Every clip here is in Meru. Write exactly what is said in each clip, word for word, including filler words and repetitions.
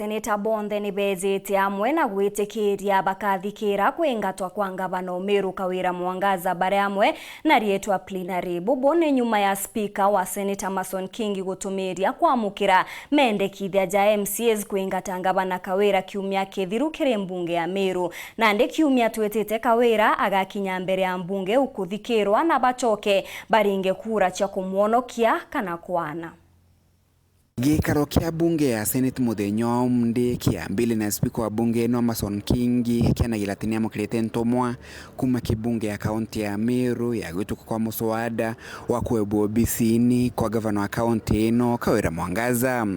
Seneta bonthe ni beejite amwe na gwitikiria bakathikira kwingatwa kwa ngavana o Meru Kawira Mwangaza bari amwe na riitwa plenary. Bubu ni nyuma ya spika wa Senate Amason Kingi gutumiria kwamukira mendekithia ja M C As kwingata ngavana Kawira kiumia kithiru kiri mbunge ya Meru. Nandi kiumia twitite Kawira agakinya mbere ya mbunge ukuthikirwa na bacoke baringe kura cia kumwonokia kana kwana. Gikaro kia bunge ya Senate muthenya wa umuthi kiambire na spika wa bunge ino Amason Kingi kianagira ati niamukirite ntumwa kuma ki bunge ya kaunti ya Meru ya gwituka kwa muswada wa kuebwa obisini kwa gavana wa kaunti ino Kawira Mwangaza.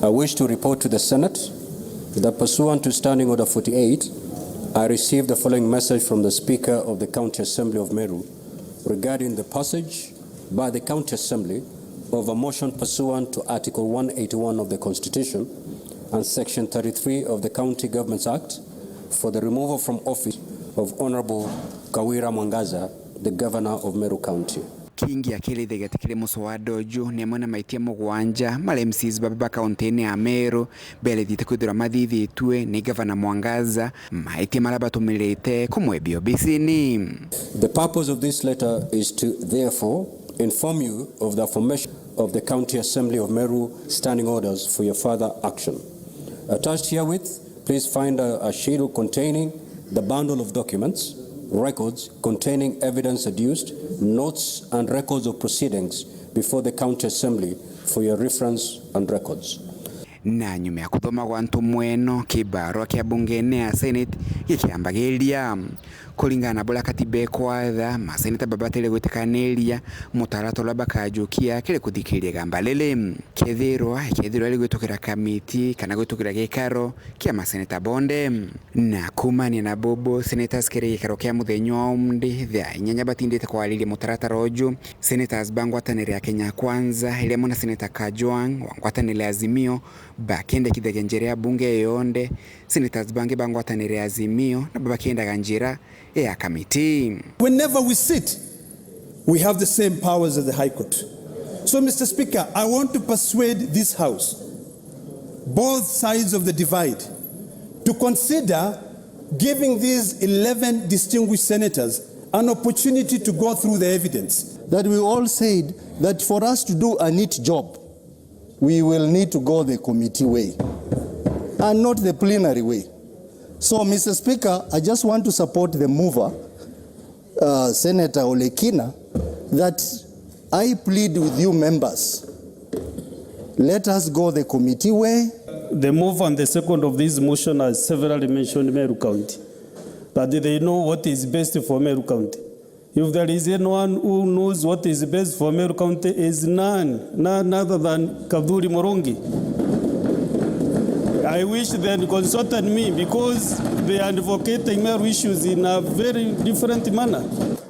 I wish to report to the Senate that pursuant to Standing Order forty-eight, I received the following message from the Speaker of the County Assembly of Meru regarding the passage by the County Assembly of a motion pursuant to Article one eighty-one of the Constitution and Section thirty-three of the County Governments Act for the removal from office of Honourable Kawira Mwangaza, the Governor of Meru County. Kingi akirithagia ati kiri muswada uju ni amwe na maitia mugwanja maria M Cs baba ba kaunti-ini ya Meru berithite kwithirwa mathithitue ni Gavana Mwangaza, maitia maria batumirite kumwebia obisini. The purpose of this letter is to therefore inform you of the affirmation of the County Assembly of Meru standing orders for your further action. Attached herewith, please find a, a schedule containing the bundle of documents, records containing evidence adduced, notes and records of proceedings before the County Assembly for your reference and records. Na nyuma ya kuthoma gwa ntumwa ino, kibarua kia bungene ya Senate gikiambagiria. Kuringana na buria katiba ikwatha, maseneta babatire gwitikaniria mutaratara uria bakajukia kiri kuthikiria igamba riri. Kethirwa, kethirwa ri gwitukira kamiti kana gwitukira gikaro kia maseneta bonthe. Na kumania na bubu, senators kiri gikaro kia muthenya wa umuthi, thaa inyanya batindite kwariria mutaratara uju. Senators ba ngwataniro ya Kenya Kwanza, iri amwe na Senator Kajwang' wa ngwataniro ya Azimio, bakendekithagia njira ya bunge yonthe. Senators bangi ba ngwataniro ya Azimio nabo bakiendaga njira ya kamiti. Whenever we sit, we have the same powers as the High Court. So, Mister Speaker, I want to persuade this House, both sides of the divide, to consider giving these eleven distinguished senators an opportunity to go through the evidence. That we all said that for us to do a neat job, we will need to go the committee way and not the plenary way. So, Mister Speaker, I just want to support the mover, uh, Senator Ole Kina, that I plead with you members, let us go the committee way. The mover and the second of this motion has severally mentioned Meru County, that they know what is best for Meru County. If there is anyone who knows what is best for Meru County, is none, none other than Kathuri Murungi. I wish they had consulted me because they are advocating Meru issues in a very different manner.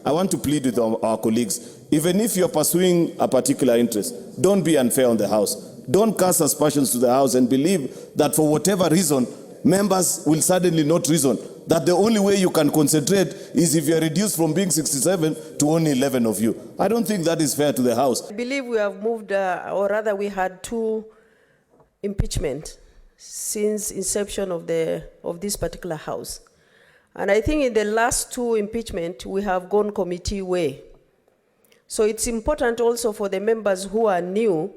I want to plead with our, our colleagues, even if you're pursuing a particular interest, don't be unfair on the House. Don't cast aspersions to the House and believe that for whatever reason, members will suddenly not reason, that the only way you can concentrate is if you are reduced from being sixty-seven to only eleven of you. I don't think that is fair to the House. I believe we have moved, uh, or rather we had two impeachment since inception of the, of this particular House. And I think in the last two impeachment, we have gone committee way. So it's important also for the members who are new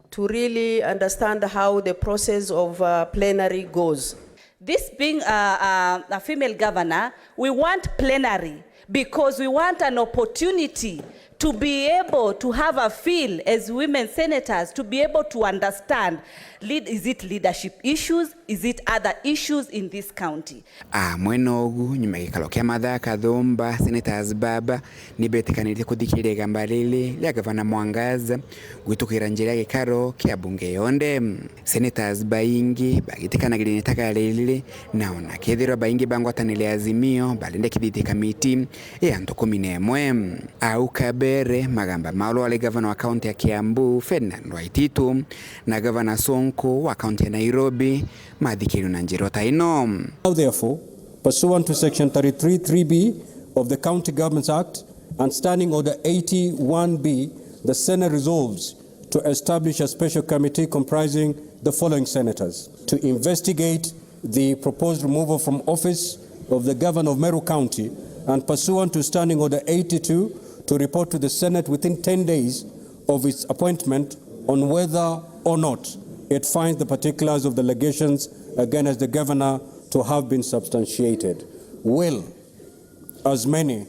to really understand how the process of, uh, plenary goes. This being a, a, a female governor, we want plenary because we want an opportunity to be able to have a feel as women senators, to be able to understand, lead, is it leadership issues, is it other issues in this county? Amwe nogu, nyuma ya gikaro kia mathaa kathumba, senators baba ni betikanitie kuthikiria igamba riri ria Gavana Mwangaza gwitukira njira ya gikaro kia bunge yonthe. Senators baingi bagitikanagiria nitaga riri, na ona kethirwa baingi ba ngwataniro ya Azimio barendekithitie kamiti ya antu kumi na imwe. Au kabere, magamba ma uria wari gavana wa kaunti ya Kiambu, Ferdinand Waititu, na gavana Sonko wa kaunti ya Nairobi mathikirirwe na njira ta ino. Now therefore, pursuant to section thirty-three three B of the County Governments Act and Standing Order eighty-one B, the Senate resolves to establish a special committee comprising the following senators. to investigate the proposed removal from office of the Governor of Meru County and, pursuant to Standing Order eighty-two, to report to the Senate within ten days of its appointment on whether or not it finds the particulars of the allegations against the Governor to have been substantiated. Will as many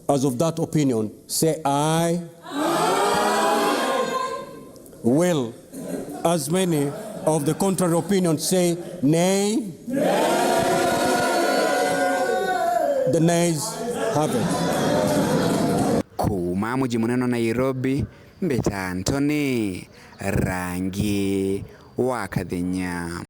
as of that opinion say aye? Will as many of the contrary opinion say nay? The nays have it. Kuuma muji munene wa Nairobi, mbita Anthony Rangi wa Kathenya.